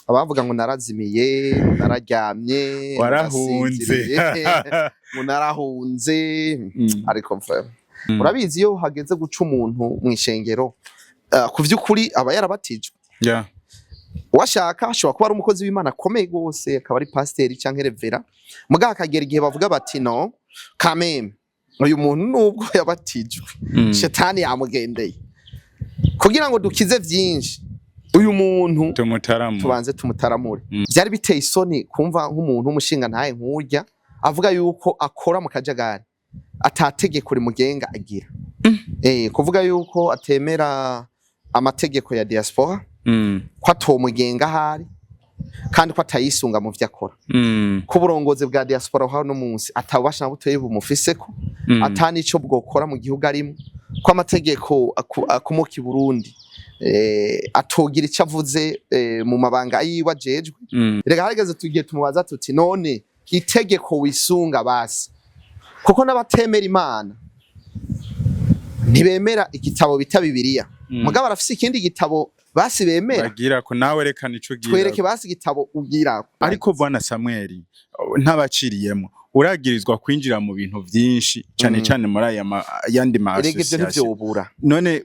Abavuga ngo narazimiye, ngo nararyamye, ngo Warahunze. nasinziriye, ngo narahunze. Ariko vraiment, urabizi, iyo hageze guca umuntu mu ishengero, ku vy'ukuri aba yarabatijwe. Washaka ashobora kuba ari umukozi w'Imana akomeye gose, akaba ari pasiteri canke révérend, mugabo akagera igihe bavuga bati: "No kameme, uyu muntu nubwo yabatijwe, shetani yamugendeye. Kugira ngo dukize vyinshi uyu muntu, Tumutaramu. tubanze tumutaramure." Vyari biteye isoni kumva nk'umuntu w'umushinga ntaye nkurya avuga yuko akora mu kajagari, atategeko rimugenga agira, kuvuga yuko atemera amategeko ya diaspora, ko atomugenga ahari kandi ko atayisunga mu vyo akora, ko uburongozi bwa diaspora hano munsi atabubasha na butoyi bumufiseko, ata nico bwokora mu gihugu arimo, ko amategeko akomoka i Burundi atogira ico avuze mu mabanga yiwe ajejwe. Reka harigeze tugiye tumubaza tuti: "None itegeko wisunga basi?" Kuko n'abatemera Imana ntibemera igitabo bita Bibiliya, mugabo arafise ikindi gitabo basi bemera. Bagira ko nawe reka nico ugira. Twereke basi igitabo ugira. Ariko bwana Samuel, ntabaciriyemo, uragirizwa kwinjira mu bintu vyinshi cane cane muri aya yandi ma Erega ivyo association. ntivyobura. None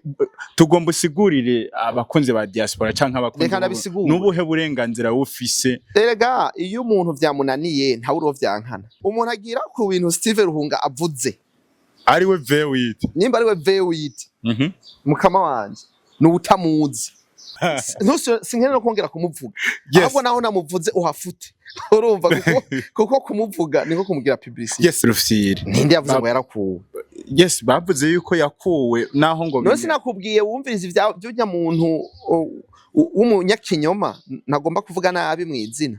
tugomba usigurire abakunzi ba diaspora canke abakunzi Reka ndabisigure. Nubuhe burenganzira ufise? Erega iyo umuntu vyamunaniye, ntawe urovyankana. Umuntu agira ku bintu Steve Ruhunga avuze, ari we V8. Nimba ari we V8, mukama wanje ni utamuzi. Sinkeneye no kongera kumuvuga. Ahubwo naho namuvuze uhafute, urumva, kuko kumuvuga niko kumugira publicity. Yes, Rufyiri. Ninde yavuze ngo yarakuwe? Yes, bavuze yuko yakuwe naho ngo None sinakubwiye, wumviriza ivya vy'urya muntu w'umunyakinyoma ntagomba kuvuga nabi mu izina.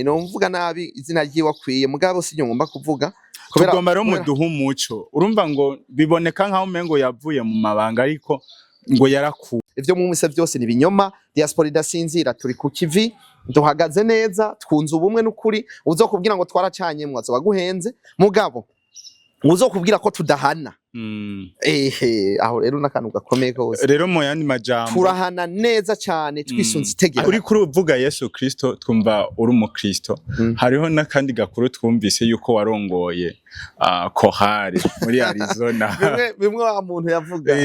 No mvuga nabi izina ryiwe akwiye, mugabo sinyo ngomba kuvuga Tugomba rero muduhe umuco. Urumva ngo biboneka nkaho umengo yavuye mu mabanga, ariko ngo yarakuwe. Ivyo mwumvise vyose ni ibinyoma. Diaspora idasinzira, turi ku kivi, duhagaze neza, twunze ubumwe n'ukuri. Uzokubwira ngo twaracanyemwo azoba aguhenze, mugabo uzokubwira ko tudahana, ehe, aho rero n'akantu gakomeye gose. Rero mu yandi majambo, Turahana neza cyane twisunze itegeko. Uri kuri uvuga Yesu Kristo, twumva uri umukristo. Hariho n'akandi gakuru twumvise yuko warongoye kohari muri Arizona. Bimwe wa muntu yavuga.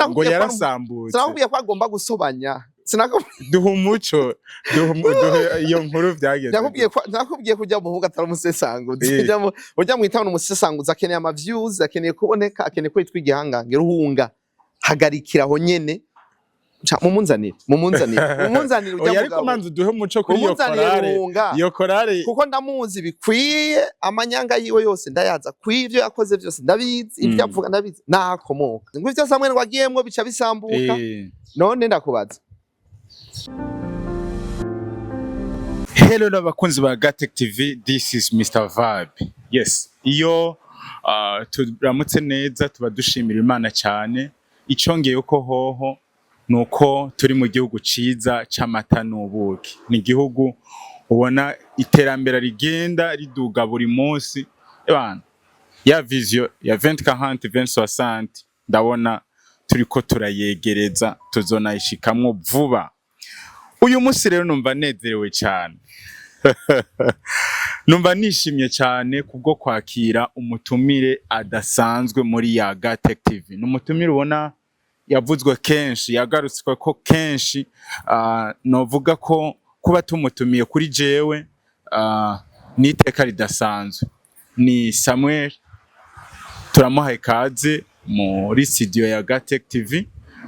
Ngo yarasambutse. Sinakubwiye ko agomba gusobanya. Sinakubwiye. Duha umuco, duhe iyo nkuru byageze. Nakubwiye ko ujya muhungu atari umusesanguzi. Ujya mwitana umusesanguzi, akeneye ama views, akeneye kuboneka, akeneye ko yitwa igihangange. Ruhunga, hagarikira aho nyene. Ca, mumunzanire, mumunzanire, mumunzanire ujya Oya, ariko mugabo. manzi uduhe umuco kuri iyo Mumunzanire korale. Ruhunga. Iyo korale. Kuko ndamuzi bikwiye, amanyanga yiwe yose ndayaza, kw'ivyo yakoze byose ndabizi, ibyo avuga ndabizi, naho akomoka. Ngo ivyo Samuel ngo agiyemwo bica bisambuka. None ndakubaza. Hello n'abakunzi ba Gatech TV, this is Mr. Vibe. Yes, iyo turamutse neza tuba dushimira Imana cyane. Icongeye ko hoho nuko turi mu gihugu ciza c'amata n'ubuki. Ni igihugu ubona iterambere rigenda riduga buri munsi. Ebana, ya vision ya 2040 2060 ndabona turiko turayegereza, tuzonayishikamwo vuba. Uyu munsi rero numva nezerewe cyane, numva nishimye cyane kubwo kwakira umutumire adasanzwe muri ya Gatech TV. Ni umutumire ubona yavuzwe kenshi, yagarutswe ko kenshi. Novuga ko kuba tumutumiye kuri jewe ni iteka ridasanzwe. Ni Samuel, turamuhaye ikaze muri studio ya Gatech TV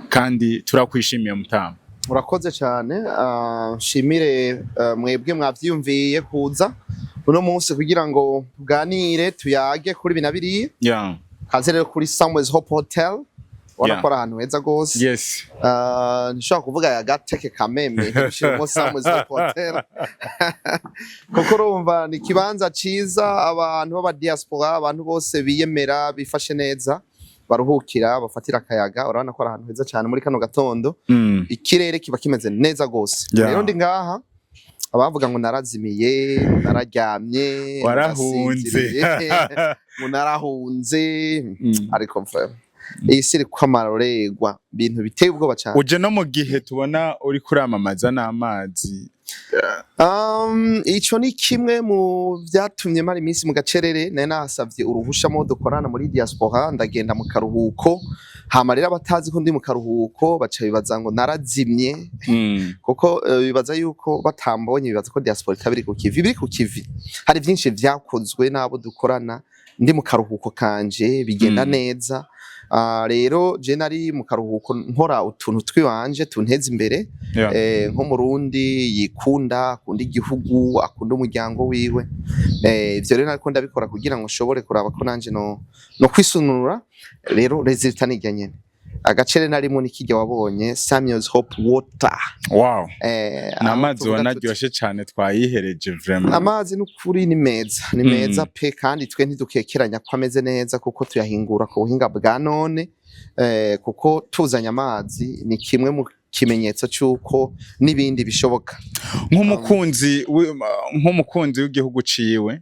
kandi turakwishimiye, mutama. Murakoze cyane. Nshimire mwebwe mwavyiyumviye kuza uno munsi kugira ngo tuganire, tuyage kuri bina biriya. Kaze rero kuri Samuel's Hope Hotel, ubona ko ari ahantu heza gose. Nshobora kuvuga ya Gateke Kameme nshiramo Samuel's Hope Hotel, kuko urumva ni ikibanza ciza abantu b'aba diaspora, abantu bose biyemera, bifashe neza, baruhukira, bafatira akayaga. Urabona ko ari ahantu heza cyane muri kano gatondo. Ikirere kiba kimeze neza gose. Rero ndi ngaha, abavuga ngo narazimiye, nararyamye, Warahunze. nasinziriye, ngo narahunze. Ariko vraiment, Iyi si iriko amarorerwa, ibintu biteye ubwoba cane. Uje no mu gihe tubona uri kuramamaza n'amazi. Ico ni kimwe mu vyatumye mara iminsi mu gacerere. Nari nasavye uruhusha mu dukorana muri diaspora, ndagenda mu karuhuko. Hama rero abatazi ko ndi mu karuhuko baca bibaza ngo narazimye, kuko bibaza yuko batambonye, bibaza ko diaspora itaba iri ku kivi. Biri ku kivi, hari vyinshi vyakozwe n'abo dukorana ndi mu karuhuko kanje, bigenda neza. Rero je nari mu karuhuko nkora utuntu twiwanje tunteza imbere, nk'umurundi yikunda, akunda igihugu, akunda umuryango wiwe. Ivyo rero nariko ndabikora kugira ngo nshobore kuraba ko nanje no kwisununura. Rero résultat nirya nyene, agacere narimo nikirya wabonye, Samuel's Hope Water. Ni Aho amazi tuvuga ubona tuti aryoshe cane, twayihereje vraiment. Amazi n'ukuri ni meza, ni meza pe, kandi twe ntidukekeranya ko ameze neza kuko tuyahingura ku buhinga bwa none, kuko tuzanye amazi ni kimwe mu kimenyetso c'uko n'ibindi bishoboka. Nk'umukunzi w'igihugu ciwe,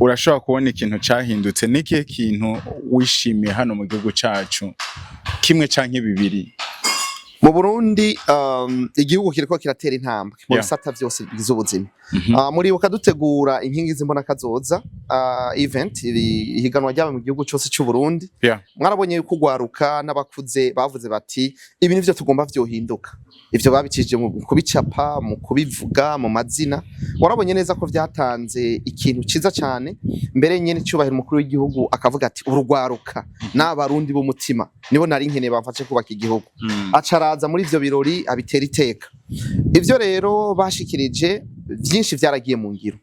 urashobora kubona ikintu cahindutse. N'ikihe kintu wishimiye hano mu gihugu cacu, kimwe canke bibiri? Mu Burundi, igihugu kiriko kiratera intambwe mu bisata vyose bigize ubuzima. Muribuka dutegura Inkingi z'imbona kazoza event, ihiganwa ryabaye mu gihugu cose c'u Burundi. Mwarabonye yuko ugwaruka n'abakuze bavuze bati: "Ibi nivyo tugomba vyohinduka." Ivyo babicishije mu kubicapa, mu kubivuga mu mazina. Warabonye neza ko vyatanze ikintu ciza cane. Mbere nyene cyubahiro umukuru w'igihugu akavuga ati: "Urugwaruka n'abarundi b'umutima nibo nari nkeneye bamfashe kubaka igihugu." Aca araza muri ivyo birori abitera iteka. Ivyo rero bashikirije vyinshi vyaragiye mu ngiro.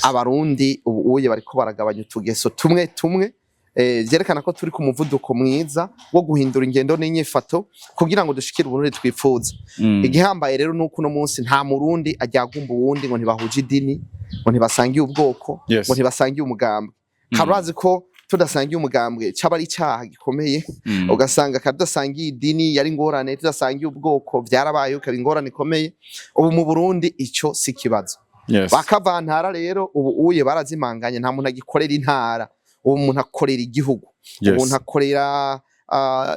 Abarundi ubu uye bariko baragabanya utugeso tumwe tumwe, vyerekana ko turi ku muvuduko mwiza wo guhindura ingendo n'inyifato kugira ngo dushikire Uburundi twifuza. Igihambaye rero nuko uno munsi nta murundi aryagumba uwundi ngo ntibahuje idini, ngo ntibasangiye ubwoko, ngo ntibasangiye umugambwe. Hari urazi ko tudasangiye umugambwe caba ari icaha gikomeye, ugasanga kandi tudasangiye idini yari ingorane, tudasangiye ubwoko vyarabaye ukaba ingorane ikomeye. Ubu mu Burundi ico si ikibazo. Bakavantara rero ubu uye barazimanganye, nta muntu agikorera intara, ubu umuntu akorera igihugu. Umuntu akorera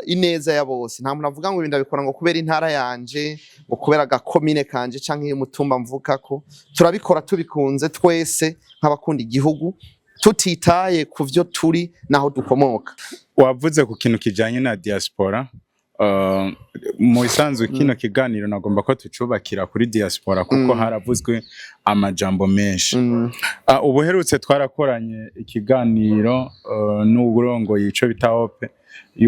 ineza ya bose. Nta muntu avuga ngo ibi ndabikora ngo kubera intara yanje, ngo kubera agakomine kanje canke umutumba mvukako. Turabikora tubikunze twese nk'abakunda igihugu, tutitaye ku vyo turi naho dukomoka. Wavuze ku kintu kijanye na diaspora. Mu bisanzwe kino kiganiro nagomba ko tucubakira kuri diaspora kuko haravuzwe amajambo menshi. Ubuherutse twarakoranye ikiganiro n'uburongoye ico bita Hope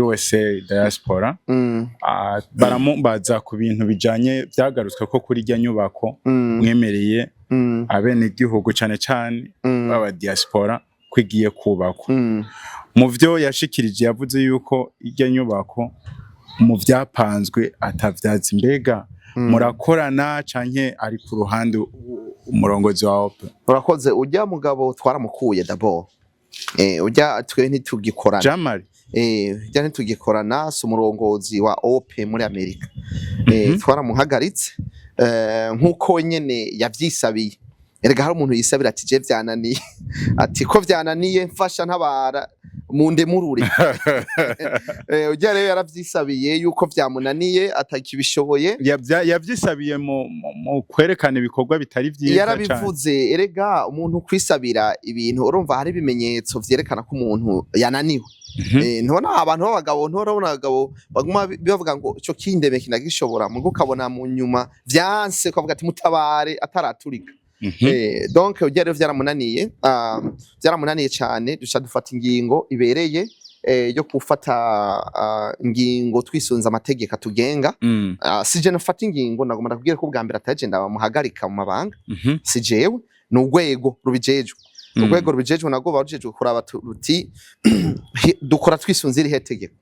USA Diaspora. Baramubaza ku bintu bijanye vyagarutswe ko kuri irya nyubako mwemereye abenegihugu, cane cane b'aba diaspora, ko igiye kubakwa. Mu vyo yashikirije yavuze yuko irya nyubako mu vyapanzwe atavyazi. Mbega murakorana canke ari ku ruhande umurongozi wa Hope? Urakoze. Urya mugabo twaramukuye d'abord. Urya twe ntitugikorana. Jamari? Urya ntitugikorana, si umurongozi wa OP muri Amerika. Twaramuhagaritse, nkuko nyene yavyisabiye. Erega hari umuntu yisabira ati: "Je vyananiye," ati: "Ko vyananiye mfasha, ntabara mundemurure." Urya rero yaravyisabiye yuko vyamunaniye, atakibishoboye. Yavyisabiye mu kwerekana ibikorwa bitari vyiza cane. Yarabivuze. Erega umuntu kwisabira ibintu, urumva hari ibimenyetso vyerekana ko umuntu yananiwe. Ntubona abantu b'abagabo, nturabona abagabo baguma bavuga ngo ico kindeme kinagishobora, mugo ukabona mu nyuma vyanse, ukavuga ati: "Mutabare ataraturika." Donc urya rero vyaramunaniye, vyaramunaniye cane. Duca dufata ingingo ibereye, yo gufata ingingo twisunze amategeko atugenga. Si je nafata ingingo, nagomba ndakubwira ko ubwa mbere ataje ndabamuhagarika mu mabanga. Si jewe, ni urwego rubijejwe. Urwego rubijejwe nagwo barujejwe kuraba ruti: "Dukora twisunze irihe tegeko?"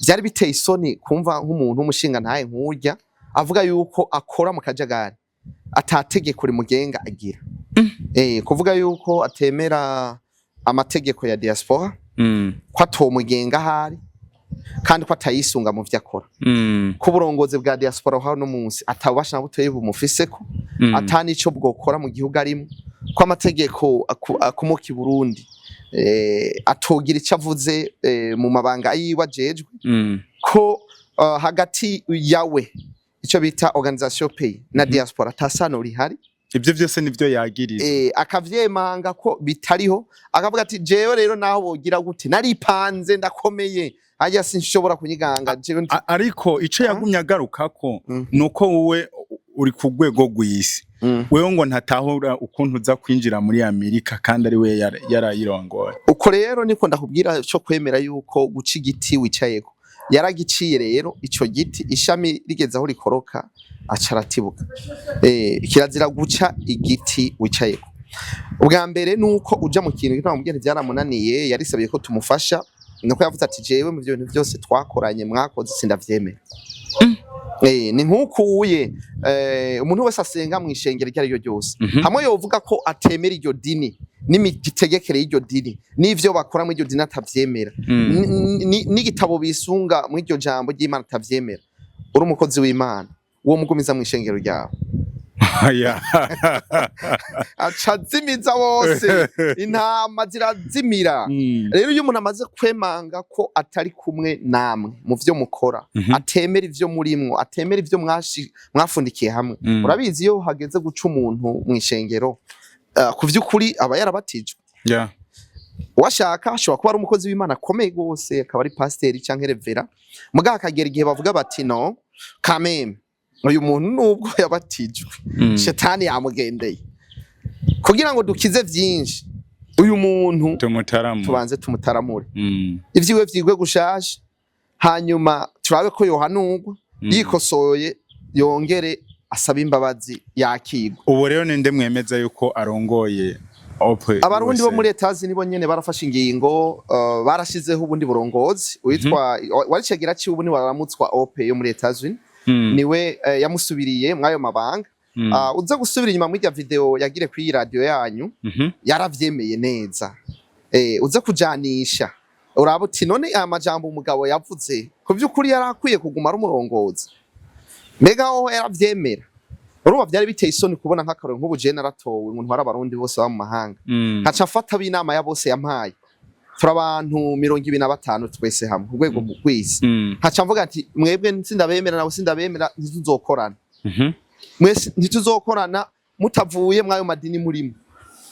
Vyari biteye isoni kumva nk'umuntu w'umushinga ntaye nk'urya avuga yuko akora mu kajagari, ata tegeko rimugenga agira. Kuvuga yuko atemera amategeko ya diaspora, ko atomugenga ahari kandi ko atayisunga mu vyo akora, ko uburongozi bwa diaspora hano munsi atabubasha na butoyi bumufiseko, ata nico bwokora mu gihugu arimo, ko amategeko akomoka i Burundi atogira ico avuze mu mabanga yiwe ajejwe, ko hagati yawe, ico bita organisation pays na diaspora, atasano rihari. Ivyo vyose nivyo yagiriza. Akavyemanga ko bitariho, akavuga ati: "Jewe rero naho bogira gute, naripanze, ndakomeye, harya sinshobora kunyiganga jewe Ariko ico yagumye agarukako nuko wowe uri ku rwego rw'isi, wewe ngo ntatahura ukuntu uza kwinjira muri Amerika kandi ari we yarayirongoye. Uko rero niko ndakubwira cyo kwemera yuko guca igiti wicayeko, yaragiciye rero ico giti, ishami rigeze aho rikoroka aca aratibuka. Kirazira guca igiti wicayeko. Ubwa mbere nuko uja mu kintu kitamubwira, ntivyaramunaniye, yarisabiye ko tumufasha, nuko yavuze ati: "Jewe mu bintu byose twakoranye, mwakoze, sindavyemera." Ni nk'ukuye umuntu wese asenga mu ishengero iryo ari ryo ryose, hamwe yovuga ko atemera iryo dini n'imitegekere y'iryo dini n'ivyo bakora muri iryo dini atavyemera, n'igitabo bisunga muri iryo jambo ry'Imana atavyemera, uri umukozi w'Imana, uwo mugumiza mu ishengero ryawe? Aca azimiza bose, intama zirazimira. Rero iyo umuntu amaze kwemanga ko atari kumwe namwe mu vyo mukora, atemera ivyo murimwo, atemera ivyo mwafundikiye hamwe, urabizi, iyo hageze guca umuntu mu ishengero, ku vy'ukuri aba yarabatijwe, washaka ashobora kuba ari umukozi w'Imana akomeye gose, akaba ari pasiteri canke révérend, mugabo akagera igihe bavuga bati: "No kameme, uyu muntu nubwo yabatijwe, shetani yamugendeye. Kugira ngo dukize vyinshi uyu muntu, Tumutaramu. tubanze tumutaramure, ivyiwe vyigwe gushasha, hanyuma turabe ko yohanurwa, yikosoye, yongere asabe imbabazi, yakigwa." Ubu rero ninde mwemeza yuko arongoye Ope? Abarundi bo USA? muri Etazi nibo nyene barafashe ingingo, barashizeho ubundi burongozi. Witwa wari Cegira ciwe ubu ni waramutswa Ope yo muri Etazi, niwe yamusubiriye mw'ayo mabanga. Uza gusubira inyuma muri irya video yagire kuri radio yanyu, yaravyemeye neza. Uze kujanisha uraba uti: "None aya majambo umugabo yavuze, ku vy'ukuri yari akwiye kuguma ari umurongozi?" Mbega hoho yaravyemera? Urumva vyari biteye isoni kubona nk'akarorero nk'ubu jewe naratowe ngo ntware Abarundi bose baba mu mahanga, nkaca mfata b'inama ya bose yampaye, turi abantu 25 twese hamwe ku rwego rw'isi, nkaca mvuga ati: "Mwebwe sindabemera, nawe sindabemera, ntituzokorana. Mwese ntituzokorana mutavuye mw'ayo madini murimo,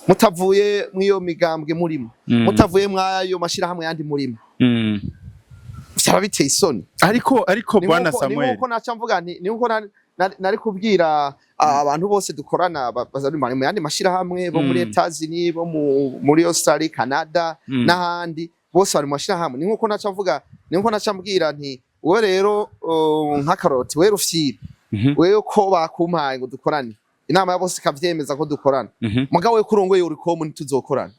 mutavuye mw'iyo migambwe murimo, mutavuye mw'ayo mashirahamwe yandi murimo." Vyaba biteye isoni. Ariko Ni bwana nkuko- ni Samuel, nkuko naca mvuga nti, ni nkuko nari kubwira abantu bose dukorana bari mu yandi mashirahamwe bo muri Etazini, bo muri Australia, Canada n'ahandi, bose bari mu mashirahamwe. Ni nkuko naca mvuga, ni nkuko naca mbwira nti: "Wewe rero, nk'akaroti, wewe rufyiri, wewe ko bakumpaye ngo dukorane, inama ya bose ikavyemeza ko dukorana, mugabo we kurongoye Olucome, ntituzokorana."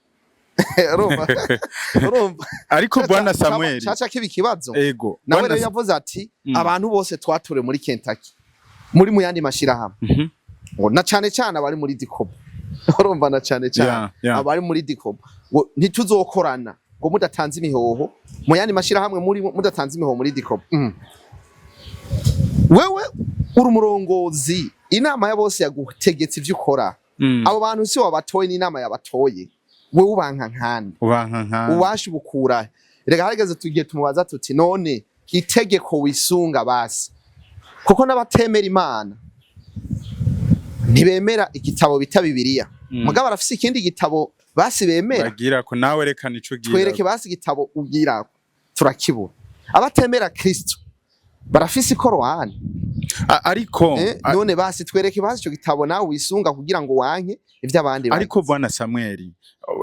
Urumva? Ariko bwana Samuel, Caca kiba ikibazo. Ego. Nawe Bwana rero yavuze ati: "Abantu bose twature muri Kentucky, muri mu yandi mashirahamwe, ngo na cane cane abari muri Dikobo," urumva, na cane cane abari muri Dikobo, ngo "ntituzokorana ngo mudatanze imihoho mu yandi mashirahamwe, muri mudatanze imihoho muri Dikobo." Wewe uri umurongozi, inama ya bose yagutegetse ivyo ukora. Abo bantu si wabatoye, n'inama yabatoye. Wewe ubanka nkande? Ubanka nka Ubasha ubukura? Reka harigeze tugiye tumubaza tuti: "None itegeko wisunga basi?" Kuko n'abatemera Imana ntibemera igitabo bita Bibiliya, mugabo barafise ikindi gitabo basi bemera. Bagira ko nawe rekana ico ugira. "Twereke basi igitabo ugira," turakibura. Abatemera Kristo barafise Ikorowani. Ariko "None basi twereke basi ico gitabo nawe wisunga kugira ngo wanke ivyo abandi Ariko bwana Samuel,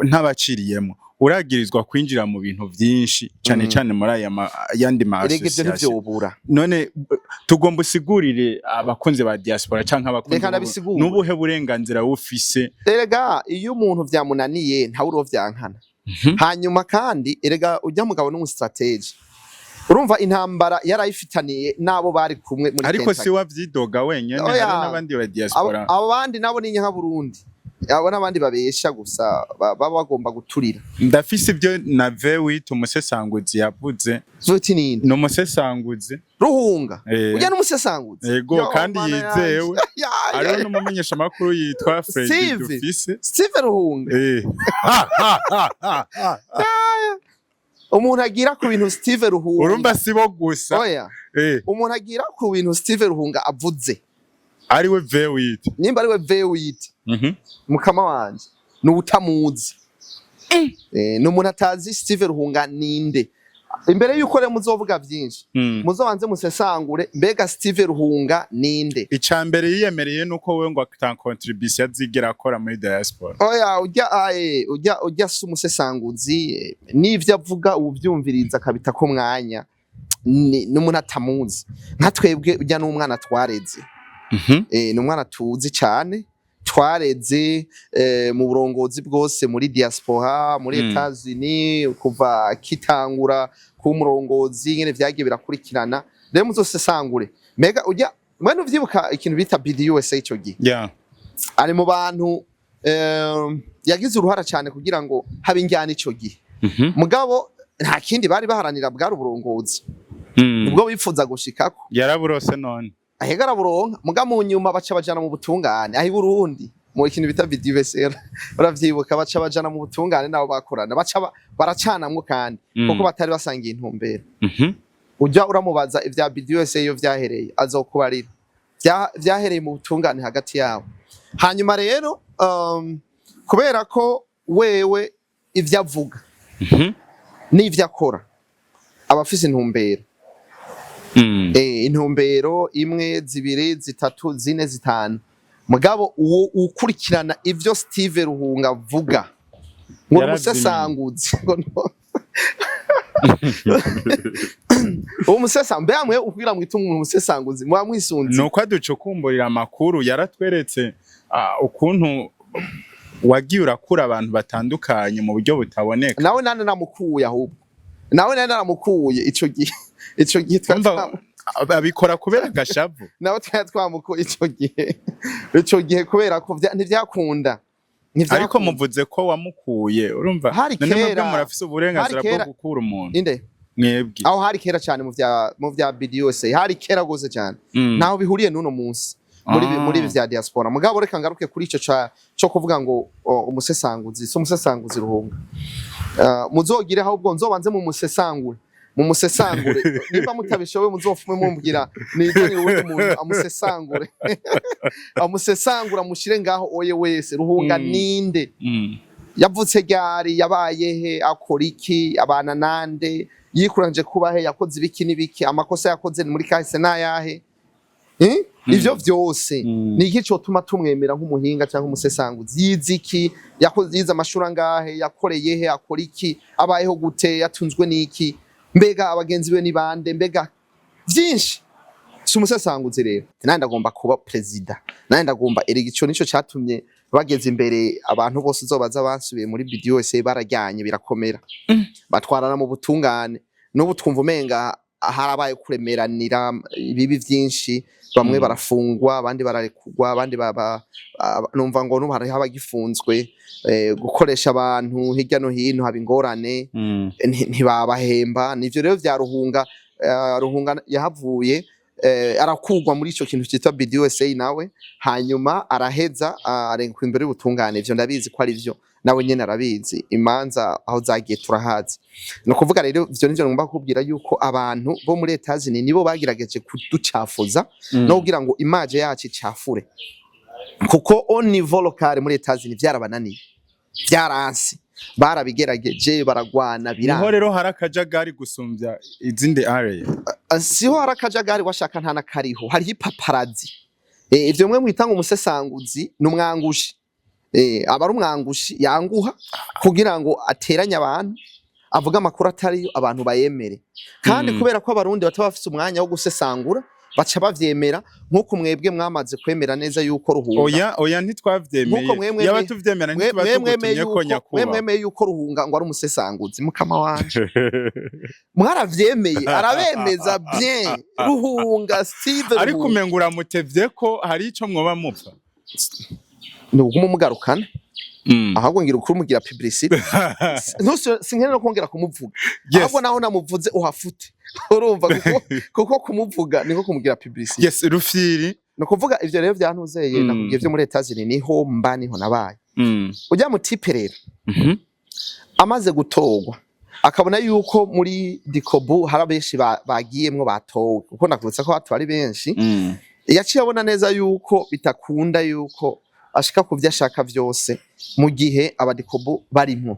ntabaciriyemo, uragirizwa kwinjira mu bintu vyinshi cane cane muri aya yandi ma Erega ivyo association. ntivyobura. None tugomba usigurire abakunzi ba diaspora canke abakunzi Reka ndabisigure. N'ubuhe burenganzira ufise? Erega iyo umuntu vyamunaniye, ntawe urovyankana. Hanyuma kandi erega ujya mugabo n'umu stratège, urumva intambara yarayifitaniye n'abo bari kumwe muri Ariko Kentucky. si wavyidoga wenyene, Oya. hari n'abandi ba diaspora. Abo bandi nabo ni Nyaburundi. Abo n'abandi babesha gusa, baba bagomba guturira. Ndafise ibyo na V8 umusesanguzi yavuze. Zuti ninde? Ni umusesanguzi. Ruhunga? Eh. Ujya n'umusesanguzi? Ego. Yo, Kandi Mana yizewe. yanje. Ya, ya, Hariho ya. n'umumenyeshamakuru yitwa Freddy Steve. Dufise. Steve Ruhunga? Eh. Umuntu agira ku bintu Steve Ruhunga. Urumva sibo gusa. Oya. Eh. Umuntu agira ku bintu Steve Ruhunga avuze, Ariwe V8. Nimba ariwe V8, mukama wanje, ni utamuzi. Ni umuntu atazi Steve Ruhunga ninde. Imbere yuko rero muzovuga vyinshi, muzobanze musesangure mbega Steve Ruhunga ninde. Ica mbere yiyemereye nuko we ngo ata contribution azigera akora muri diaspora. Oya, ujya aye ujya si umusesanguzi, n'ivyo avuga uvyumviriza akabita ko mwanya ni umuntu atamuzi. Nka twebwe, ujya n'umwana twareze. Ni umwana tuzi cyane, twareze mu burongozi bwose muri diaspora muri Etats-Unis kuva kitangura kuba umurongozi, nyene vyagiye birakurikirana. Rero muzosesangure mbega ujya mwene uvyibuka ikintu bita BDUSA ico gihe, ari mu bantu yagize uruhara cyane kugira ngo habe injyana ico gihe. Mugabo nta kindi bari baharanira, bwari uburongozi, nibwo bifuza gushikako. Yaraburose none. Ahega araburonka, muga mu nyuma baca bajana mu butungane aho i Burundi mu kintu bita BDUSR, uravyibuka, baca bajana mu butungane nabo bakorana, baca baracanamwo kandi, kuko batari basangiye intumbero. Ujya uramubaza ivya BDUSA iyo vyahereye, azokubarira. Vyahereye mu butungane hagati yabo. Hanyuma rero kubera ko wewe ivyo avuga n'ivyo akora aba afise intumbero, intumbero imwe, zibiri, zitatu, zine, zitanu. Mugabo uwo ukurikirana ivyo Steve Ruhunga avuga ngo ni Yarazimiye. umusesanguzi, ngo uwo musesa mbe amwe ukugira mwita umuntu umusesanguzi muba mwisunze. Nuko aducukumburira amakuru, yaratweretse ukuntu wagiye urakura abantu batandukanye mu buryo butaboneka. Nawe nane namukuye, ahubwo nawe nane naramukuye ico gihe twari Umva, abikora kubera agashavu. Nawe twari twamukuye ico gihe kubera ko ntivyakunda. Ntivyakunda. Ariko muvuze ko wamukuye, urumva Hari none mwebwe kera. murafise uburenganzira Hari bwo kera. gukura umuntu? Inde? Mwebwe. Aho hari kera cyane mu vya BDUSA, hari kera gose cyane. Ntaho bihuriye n'uno munsi muri ibi vya diaspora. Mugabo reka ngaruke kuri ico ca cyo kuvuga ngo umusesanguzi si umusesanguzi Ruhunga. Muzogire ahubwo nzobanze mu musesangure. Niba mutabishoboye, muzofume mumbwira nizanire uwundi muntu amusesangure, amushire ngaho oye wese. Ruhunga ninde? Yavutse ryari? Yabaye he? Akora iki? Abana nande? Yikuranje kuba he? Yakoze ibiki n'ibiki? Amakosa yakoze ni muri kahise n'ayahe? Eh? Ivyo vyose, ni iki cotuma tumwemera nk'umuhinga cyangwa umusesanguzi? Yize iki? Yakoze, yize amashuri angahe? Yakoreye he? Akora iki? Abayeho gute? Yatunzwe n'iki? Mbega abagenzi be ni bande? Mbega vyinshi. Si umusesanguzi rero. Nanjye ndagomba kuba perezida, nanjye ndagomba. Erega ico nico catumye bageze imbere abantu bose uzobaza basubiye muri BDUSA barajyanye birakomera, batwarana mu butungane. N'ubu twumva umenga harabaye kuremeranira ibibi vyinshi, bamwe barafungwa, abandi bararekurwa, abandi baba numva ngo n'ubu hariho abagifunzwe. Gukoresha abantu hirya no hino haba ingorane, ntibabahemba. Nivyo rero vya Ruhunga. Ruhunga yahavuye arakugwa muri ico kintu citwa BDUSA nawe, hanyuma araheza arengwa imbere y'ubutungane. Ivyo ndabizi ko ari vyo, nawe nyene arabizi, imanza aho zagiye turahazi. Ni ukuvuga rero ivyo nivyo ngomba kukubwira, yuko abantu bo muri Etats-Unis nibo bagerageje kuducafuza no kugira ngo image yacu icafure, kuko au niveau local muri Etats-Unis vyarabananiye, vyaranse, barabigerageje, baragwana, Niho biranga. rero hari akajagari gusumbya izindi area. Siho hari akajagari, washaka nta nakariho, hariho ipaparazi. Ivyo mwe mwita ngo umusesanguzi ni umwangushi. Aba ari umwangushi yanguha kugira ngo ateranye abantu, avuge amakuru atariyo, abantu bayemere. Kandi kubera ko abarundi bataba bafise umwanya wo gusesangura, baca bavyemera, nk'uko mwebwe mwamaze kwemera neza yuko Ruhunga Oya, oya, ntitwavyemeye. Nkuko mwe Yaba tuvyemera, ntituba mwe mwemeye tugutumye ko yuko mwe nyakubahwa. mwemeye yuko Ruhunga ngo ari umusesanguzi. Mukama wanje, mwaravyemeye, arabemeza bien Ruhunga Steve Ariko Ruhunga. umenga uramutevye ko hari ico mwoba mupfa. Ni uguma umugarukana. Ahubwo ngira ukuri umugira publicité. Sinkeneye no kongera kumuvuga. Ahubwo naho namuvuze uhafute, urumva, kuko kumuvuga niko kumugira publicité. Yes, Rufyiri. Ni ukuvuga ivyo rero vyantuzeye. Nakubwiye vyo muri Etats-Unis, niho mba, niho nabaye. Ujya mu type rero amaze gutorwa, akabona yuko muri Dikobu hari abenshi bagiyemwo batowe, kuko nakubutsa ko hatu ari benshi. Yaciye abona neza yuko bitakunda yuko ashika ku vyo ashaka vyose mu gihe abadikobu barimwo.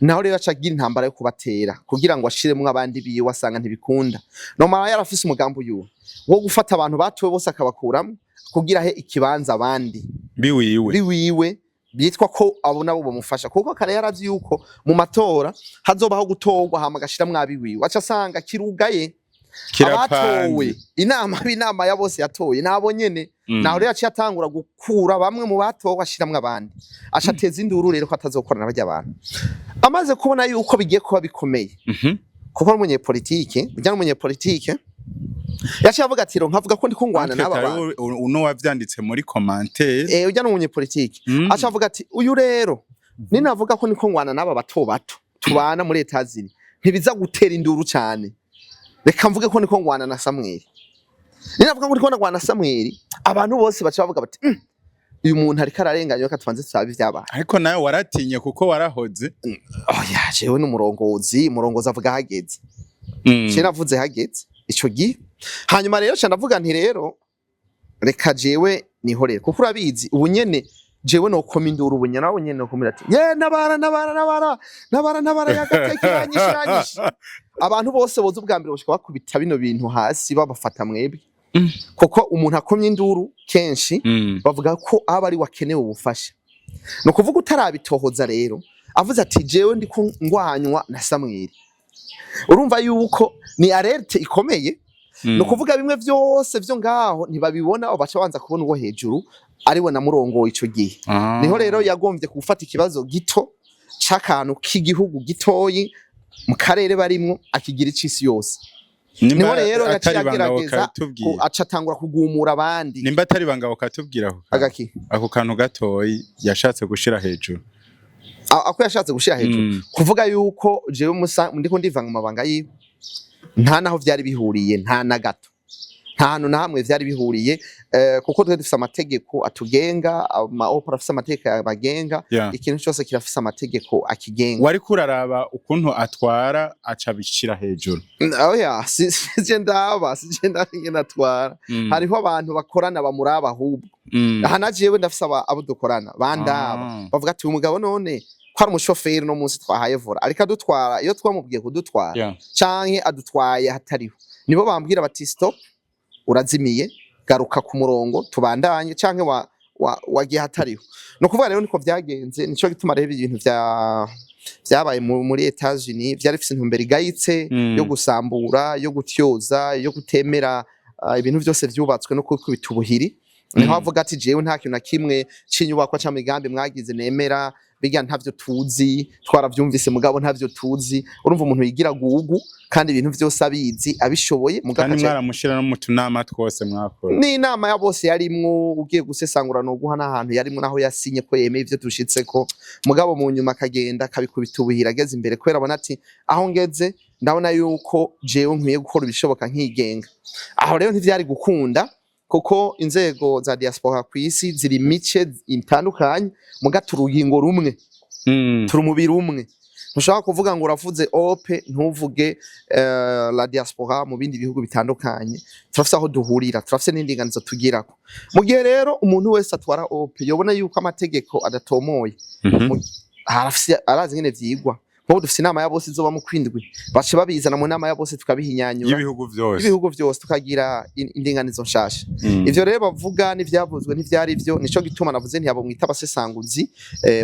Naho rero aca agira intambara yo kubatera kugira ngo ashiremwo abandi biwe, asanga ntibikunda. Nomara yarafise umugambi uyu wo gufata abantu batowe bose akabakuramwo kugira ahe ikibanza abandi biwiwe. Biwiwe, bitwa ko abo nabo bamufasha, kuko kare yarazi yuko mu matora hazobaho gutorwa, hama agashiramwo abiwiwe, aca asanga kirugaye. Abatowe Kirapanze. inama ya bose yatoye nabo nyene. Naho rero yaciye atangura gukura bamwe mu batowe, ashiramwo abandi, aca ateza induru rero ko atazokorana barya bantu. Amaze kubona yuko bigiye kuba bikomeye, kuko ari umunyepolitike, burya n'umunyepolitike, yaciye avuga ati: "Nkavuga ko ndiko ngwana n'aba bantu." Uno wavyanditse muri commentaire. Eh, ujya n'umunyepolitike. Aca avuga ati: "Uyu rero ninavuga ko ndiko ngwana n'aba bato bato tubana muri Etazini, ntibiza gutera induru cyane. Reka mvuge ko ndiko ngwana na Samweli. Ninavuga ko ndiko ngwana na Samweli, abantu bose baca bavuga bati: uyu muntu ariko ararenganya, reka tubanze turabe ivyabaye." Ariko nawe waratinye kuko warahoze. Oya, jewe n'umurongozi, umurongozi avuga hageze. Je navuze hageze ico gihe. Hanyuma rero ca ndavuga nti: "Rero reka jewe nihorere," kuko urabizi ubu nyene jewe nokoma induru, ubu nyene nawe nyene nokomera ati: "Ye, nabara, nabara, nabara, nabara, nabara, yagateka iranyishe, iranyishe." Abantu bose boza ubwa mbere boshika bakubita bino bintu hasi, babafata mwebwe. Kuko umuntu akomye induru kenshi bavuga ko aba ari wakenewe ubufasha. Ni ukuvuga utarabitohoza rero avuze ati: "Jewe ndiko ngwanywa na Samweli," urumva yuko ni alerte ikomeye. Ni ukuvuga bimwe vyose vyo ngaho ntibabibona, baca banza kubona uwo hejuru ariwe namurongoye ico gihe. Niho rero yagombye gufata ikibazo gito c'akantu k'igihugu gitoyi mu karere barimwo, akigira icisi yose. Nimba Niho rero yaciye atari ibanga agerageza bakatubwira. aca atangura kugumura abandi. Nimba atari ibanga bakatubwira ako kantu. Agaki? Ako kantu gatoyi yashatse gushira hejuru. Ako yashatse gushira hejuru, kuvuga yuko jewe musa ndiko ndivanga mu mabanga yiwe, nta naho vyari bihuriye, nta na gato, nta hantu na hamwe vyari bihuriye, kuko twe dufise amategeko atugenga, ama opera afise amategeko abagenga. Ikintu cyose kirafise amategeko akigenga. Wariko uraraba ukuntu atwara, aca abishira hejuru. Oya, sije ndaba, sije ndaba ingene atwara. Hariho abantu bakorana bamuraba ahubwo. Aha na jewe ndafise abo dukorana bandaba, bavuga ati: "Uyu mugabo none ko ari umushoferi, no munsi twahaye volant, ariko adutwara iyo twamubwiye kudutwara canke adutwaye hatariho?" Nibo bambwira bati: "Stop, urazimiye, garuka ku murongo tubandanye, canke wagiye hatariho." No kuvuga rero niko vyagenze. Nico gituma rero ibintu vya vyabaye muri Etats-Unis vyari bifise intumbero igayitse yo gusambura, yo gutyoza, yo kutemera ibintu vyose vyubatswe no kubita ubuhiri. Niho avuga ati: "Jewe nta kintu na kimwe c'inyubakwa c'amigambi mwagize nemera, bijya ntavyo tuzi, twaravyumvise mugabo ntavyo tuzi." Urumva umuntu yigira gugu kandi ibintu vyose abizi, abishoboye, mugabo Kandi akaca mwaramushira no mu tunama twose mwakora. N'inama ya bose yarimwo, ugiye gusesangura no guha n'ahantu yarimwo, naho yasinye ko yemeye ivyo dushitseko, mugabo mu nyuma akagenda akabikubita ubuhira ageze imbere, kubera abona ati: "Aho ngeze ndabona yuko jewe nkwiye gukora ibishoboka nkigenga." Aho rero ntivyari gukunda, kuko inzego za diaspora kw'isi ziri mice itandukanye, muga turi urugingo rumwe, turi umubiri umwe. Ntushobora kuvuga ngo uravuze ope ntuvuge la diaspora mu bindi bihugu bitandukanye. Turafise aho duhurira, turafise n'indinganizo tugirako. Mu gihe rero umuntu wese atwara ope yobona yuko amategeko adatomoye, arafise, arazi ingene vyigwa. Nk'ubu dufise inama ya bose izoba mu kwindwi, bace babizana mu nama ya bose tukabihinyanyura. Y'ibihugu vyose. Y'ibihugu vyose, tukagira indinganizo nshasha. Ivyo rero bavuga n'ivyavuzwe ntivyari vyo. Nico gituma navuze nti abo mwita abasesanguzi,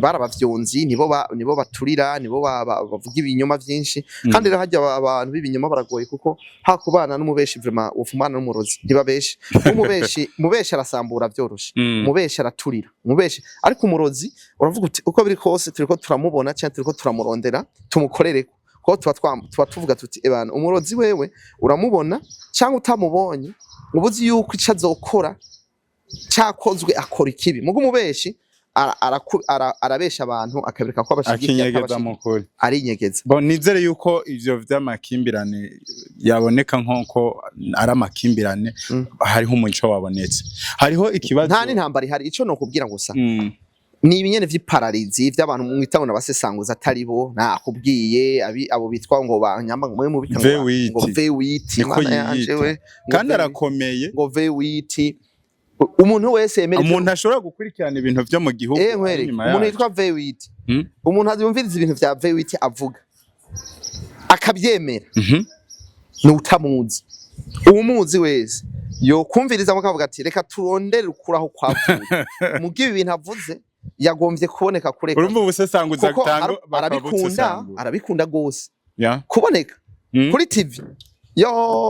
barabavyonzi, nibo baturira, nibo bavuga ibinyoma vyinshi. Kandi rero harya abantu b'ibinyoma baragoye, kuko hakubana n'umubeshi vraiment wofumana n'umurozi. Ntibabeshe umubeshi, umubeshi arasambura vyoroshe. Umubeshi araturira, umubeshi. Ariko umurozi uravuga uti: "Uko biri kose turiko turamubona canke turiko turamurondera tumukorereko," kuko tuba tuvuga tuti: "Ebana, umurozi wewe uramubona cyangwa utamubonye, uba uzi yuko ico azokora cyakozwe, akora ikibi." Mugo umubeshi Arabesha abantu, akabereka ko abashigikiye, Akinyegeza. Atabashigikiye. Mukuri. Arinyegeza. Bon, nizere yuko ivyo vy'amakimbirane yaboneka nk'uko ari amakimbirane, hariho umuco wabonetse, hariho ikibazo. Nta n'intambara ihari. Ico nokubwira gusa, ni ibinyene vy'ipararizi vy'abantu mwita ngo n'abasesanguza atari bo. Nakubwiye abo bitwa ngo banyamba ngo mwe mubita ngo V8. Ngo V8. Niko Mana yanje. yiyita. We ngo Kandi V8, arakomeye. Ngo V8, umuntu wese yemera Umuntu ashobora gukurikirana ibintu vyo mu gihugu ari nkwereke inyuma umuntu yacu. yitwa V8, umuntu yumviriza ibintu vya V8 avuga akabyemera, ni utamuzi. Uwumuzi wese yokumviriza mukavuga ati: "Reka turondere ukuri aho kwavuye." Muga ibi bintu avuze yagombye kuboneka kureka Urumva ubusesanguzi kuko atanga. Arabikunda, arabikunda gose kuboneka kuri TV. Yo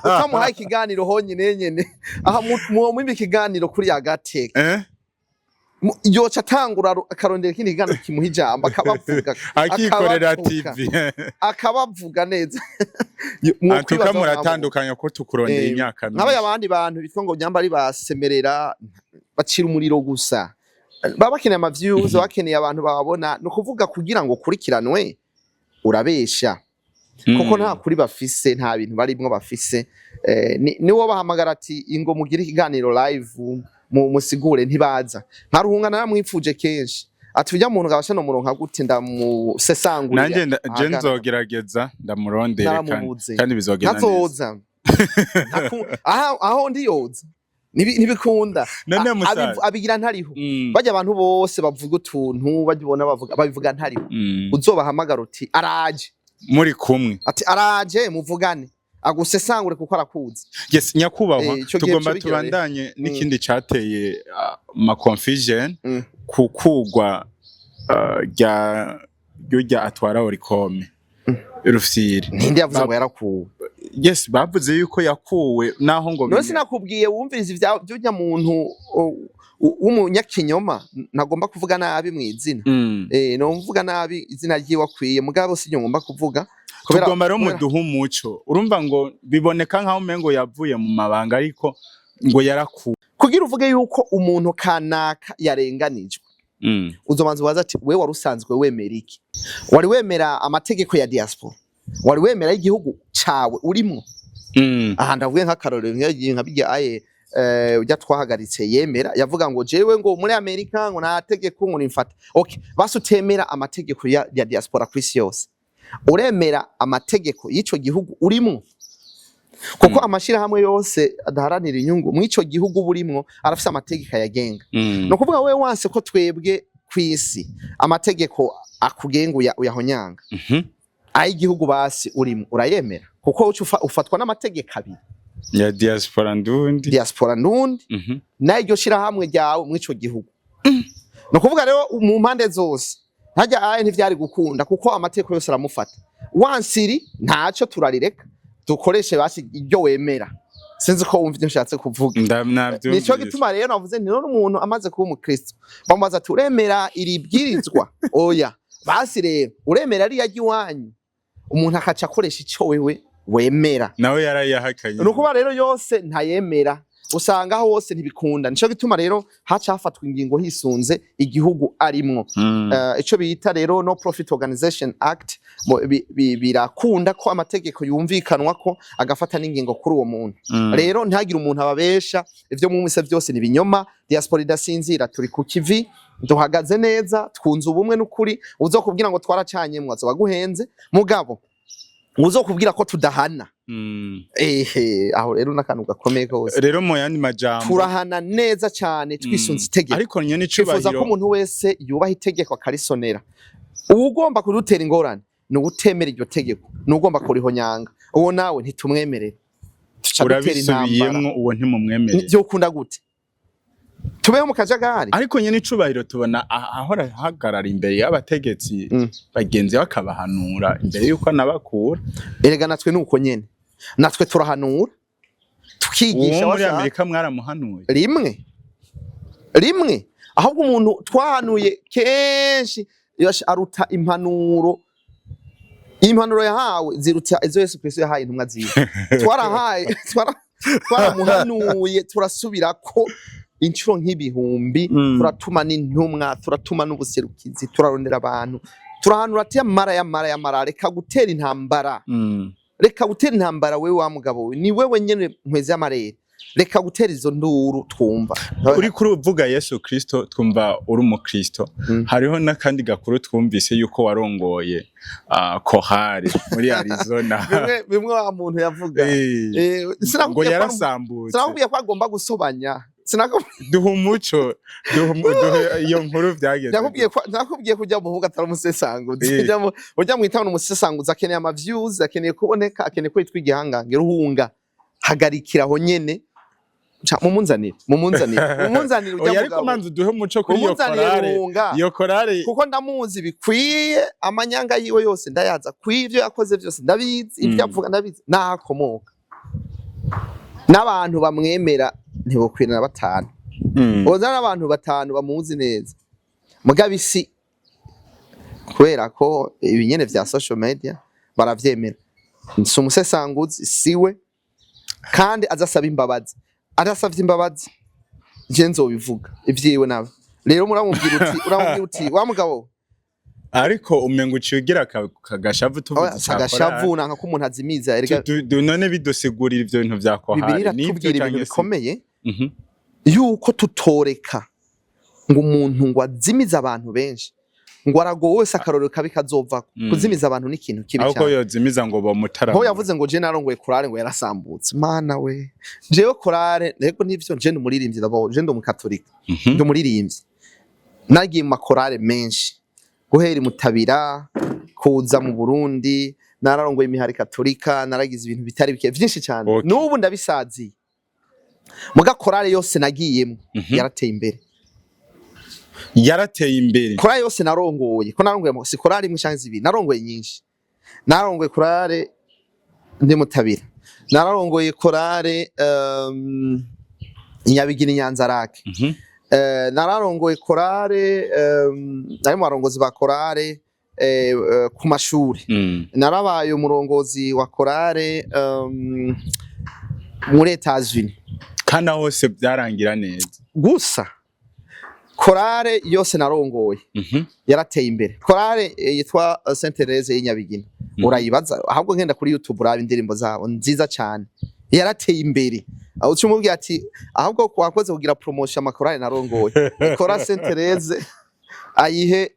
utamuhaye ikiganiro honyine nyene aha, muwo ikiganiro kuri Yagateka, yoca atangura akarondera ikindi kiganiro kimuha ijambo, akabavuga, Akikorera akabavuga. TV. Akabavuga neza. Antuka Mwokwibaza muratandukanya ko tukurondera imyaka nk'aba myinshi. Abandi bantu bitwa ngo nyamba ari basemerera, bacira umuriro gusa, baba bakeneye ama views, bakeneye abantu bababona. Ni ukuvuga kugira ngo ukurikiranwe urabesha, kuko nta kuri bafise, nta bintu barimwo bafise. Niwo bahamagara ati: "Ingo mugire ikiganiro live mu musigure," ntibaza. Nka Ruhunga naramwipfuje kenshi ati: "Ujya muntu ngabasha no muronka gute ndamusesangurira?" Nanje je Ahagarara. nzogerageza ndamurondere kandi, Naramubuze. kandi bizogenda neza. Ntazoza. Aho ndi yoza. Ntibikunda. None musaza. Abigira ntariho. Bajya abantu bose bavuga utuntu, bajya ubona bavuga, babivuga ntariho. Uzobahamagara uti: "Araje." Muri kumwe. Ati: "Araje muvugane," agusesangure kuko arakuzi. Yes, nyakubahwa. Ico gihe Tugomba bica bigira rero. tubandanye n'ikindi cateye ma confusion kukugwa rya ryo atwara Olucome, Rufyiri. Ninde yavuze ngo yarakuwe? Yes, bavuze yuko yakuwe naho ngo None sinakubwiye wumviriza ivya by'urya muntu w'umunyakinyoma ntagomba kuvuga nabi mu izina. No mvuga nabi izina ryiwe akwiye, mugabo sinyo ngomba kuvuga Tugomba rero muduhe umuco. Urumva ngo biboneka nkaho umengo yavuye mu mabanga, ariko ngo yarakuwe. Kugira uvuge yuko umuntu kanaka yarenganijwe, uzobanza ubaza ati: "We wari usanzwe wemera iki? Wari wemera amategeko ya diaspora? Wari wemera igihugu cawe urimwo?" Aha ndavuye nk'akarorero nk'iyo nka bijya aye ujya twahagaritse yemera, yavuga ngo: "Jewe ngo muri Amerika ngo nta tegeko ngo nimfata." Okay, basi utemera amategeko ya diaspora ku isi yose, uremera amategeko y'ico gihugu urimwo? Kuko amashirahamwe yose adaharanira inyungu mw'ico gihugu burimwo arafise amategeko ayagenga. Ni ukuvuga wewe wanse ko twebwe kw'isi amategeko akugenga uyahonyanga, ay'igihugu basi urimo urayemera? Kuko uca ufatwa n'amategeko abiri. Ya diaspora ndundi. Diaspora ndundi n'iryo shirahamwe ryawe mw'ico gihugu. Ni ukuvuga rero mu mpande zose ntajya aya ntivyari gukunda, kuko amategeko yose aramufata. Wansiri ntaco, turarireka dukoreshe basi iryo wemera. Sinzi ko wumva ivyo nshatse kuvuga. Navyumvise. Nico gituma rero navuze nti: "None umuntu amaze kuba umukristo, bamubaza ati: 'Uremera iri bwirizwa?' Oya, basi rero uremera ariya ry'iwanyu?" Umuntu akaca akoresha ico wewe wemera. Nawe yarayahakanye. Ni ukuvuga rero yose ntayemera, usanga hose ntibikunda. Nico gituma rero haca hafatwa ingingo hisunze igihugu arimwo. Ico bita rero No Profit Organization Act, birakunda ko amategeko yumvikanwa ko agafata n'ingingo kuri uwo muntu. Rero ntihagire umuntu ababesha. Ivyo mwumvise byose ni binyoma. Diaspora idasinzira, turi ku kivi, duhagaze neza, twunze ubumwe n'ukuri. Uzokubwira ngo twaracanyemwo azoba aguhenze, mugabo uzokubwira ko tudahana, ehe, aho rero n'akantu gakomeye gose. Rero mu yandi majambo, Turahana neza cyane twisunze itegeko. Ariko nyene Twifuza ko icubahiro umuntu wese yubaha itegeko akarisonera. Uwugomba kudutera ingorane ni uwutemera iryo tegeko, ni uwugomba kurihonyanga. Uwo nawe ntitumwemerere, tuca dutera intambara. Urabisubiyemwo, uwo ntimumwemerere. Vyokunda gute tubeho mu kajagari? Ariko nyene icubahiro, tubona ahora ahagarara imbere y'abategetsi bagenzi be, akabahanura imbere y'uko anabakura. Erega natwe nuko nyene, natwe turahanura, tukigisha. Uwo muri Washaka. Amerika mwaramuhanuye? Rimwe rimwe. Ahubwo umuntu twahanuye kenshi aruta impanuro, impanuro yahawe ziruta izo Yesu Kristo yahaye intumwa ziwe. Twarahaye, twaramuhanuye, turasubirako. Inshuro nk'ibihumbi. Turatuma n'intumwa, turatuma n'ubuserukizi, turarondera abantu, turahanura ati: "Yamara, yamara, yamara, reka gutera intambara." Reka gutera intambara wewe wa mugabo we, ni wewe nyene nkwezi y'amarere, reka gutera izo nduru twumva. Uri kuri uvuga Yesu Kristo, twumva uri umukristo. Hariho n'akandi gakuru twumvise yuko warongoye korali muri Arizona. Bimwe bimwe wa muntu yavuga. Ngo Sinakubwiye ko yarasambutse. Sinakubwiye ko agomba gusobanya? Sinakubwiye? Duha umuco, duhe iyo nkuru, byagenze? Nakubwiye ko ujya muhungu atari umusesanguzi. Ujya mwitana umusesanguzi, akeneye ama views, akeneye kuboneka, akeneye ko yitwa igihangange. Ruhunga, hagarikira aho nyene. Ca, mumunzanire, mumunzanire, mumunzanire ujya Oya, ariko mugabo. manza uduhe umuco kuri iyo Mumunzanire korale. Ruhunga. Iyo korale. Kuko ndamuzi bikwiye, amanyanga yiwe yose ndayaza, kw'ivyo yakoze byose ndabizi, ibyo avuga ndabizi, n'aho akomoka n'abantu bamwemera ntibokwira na batanu. Boza n'abantu batanu bamuzi neza. Mugabo isi, kubera ko ibinyene vya social media baravyemera, si umusesanguzi, siwe, kandi azasaba imbabazi. Adasavye imbabazi, je nzobivuga ivyiwe nawe. Rero muramubwira uti: "Wa mugabo we." Ariko umengo uciye ugira kagashavu tuvuze Oya, ica agashavu korale. nanka ko umuntu azimiza erega. None bidusigurira ivyo bintu vya korale. Bibiliya nivyo iratubwira ibintu canke si? bikomeye yuko tutoreka ngo umuntu ngo azimize abantu benshi, ngo aragowe wese akarorero kabi kazovako. Kuzimiza abantu ni ikintu kibi Ahubwo cyane. yozimiza ngo bomutara. Nko yavuze ngo je narongoye korale ngo yarasambutse. Mana we, jewe korale, rego nivyo, je ndi umuririmbyi d'abord, je ndi umukatolika. Ndi umuririmbyi, nagiye mu makorale menshi guhera i Mutabira kuza mu Burundi, nararongoye imihari katolika, naragize ibintu bitari bike vyinshi cyane. N'ubu ndabisaziye. Muga korale yose nagiyemo yarateye imbere. Yarateye imbere. Korale yose narongoye, ko narongoye si korale imwe canke zibiri, narongoye nyinshi. Narongoye korale ndi Mutabira, nararongoye korale Nyabigina, Nyanzarake. Nararongoye korale, nari mu barongozi ba korale ku mashuri. Narabaye umurongozi wa korale muri Etats-Unis. Kandi aho hose byarangira neza. Gusa korale yose narongoye yarateye imbere. Korale yitwa Saint Therese y'inyabigina, urayibaza ahubwo, ngenda kuri YouTube uraba indirimbo zabo nziza cyane, yarateye imbere. Aho uca umubwira ati: "Ahubwo wakoze kugira promotion amakorale narongoye." Korale Saint Therese ayihe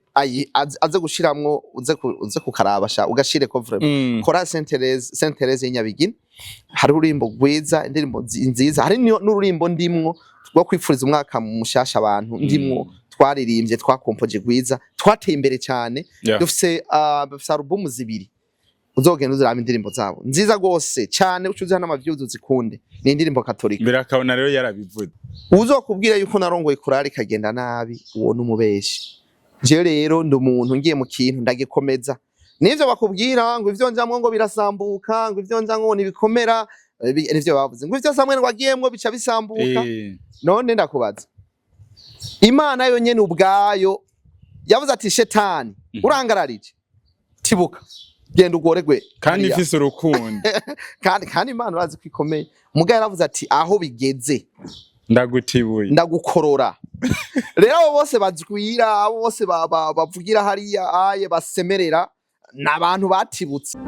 aze gushiramwo, uze kukaraba sha, ugashireko vraiment. Korale Saint Therese, Saint Therese y'inyabigina, hari ururimbo rwiza, indirimbo nziza, hari n'ururimbo ndimwo rwo kwipfuriza umwaka mushasha abantu, ndimwo, twaririmbye, twakompoje, rwiza, twateye imbere cyane. Dufise alubumu zibiri, uzogenda uziraba indirimbo zabo nziza gose cyane, uca uziha n'ama views, uzikunde, ni indirimbo katolika. Birakabona rero yarabivuze. Uzokubwira yuko narongoye korali ikagenda nabi, uwo n'umubeshi. Jewe rero ndi umuntu ngiye mu kintu ndagikomeza. Nivyo bakubwira ngo ivyo njamwo ngo birasambuka, ngo ivyo njamwo ntibikomera, nivyo bavuze ngo ivyo Samweli ngo agiyemwo bica bisambuka. None ndakubaza, Imana yonyene ubwayo yavuze ati: "Shetani, urangararije, tibuka, genda ugoregwe Kandi hariya." ifise urukundo. Kandi Imana urazi ko ikomeye, muga yaravuze ati: "Aho bigeze Ndagutibuye. ndagukorora." Rero abo bose bazwira, abo bose bavugira hariya aye basemerera, ni abantu batibutse.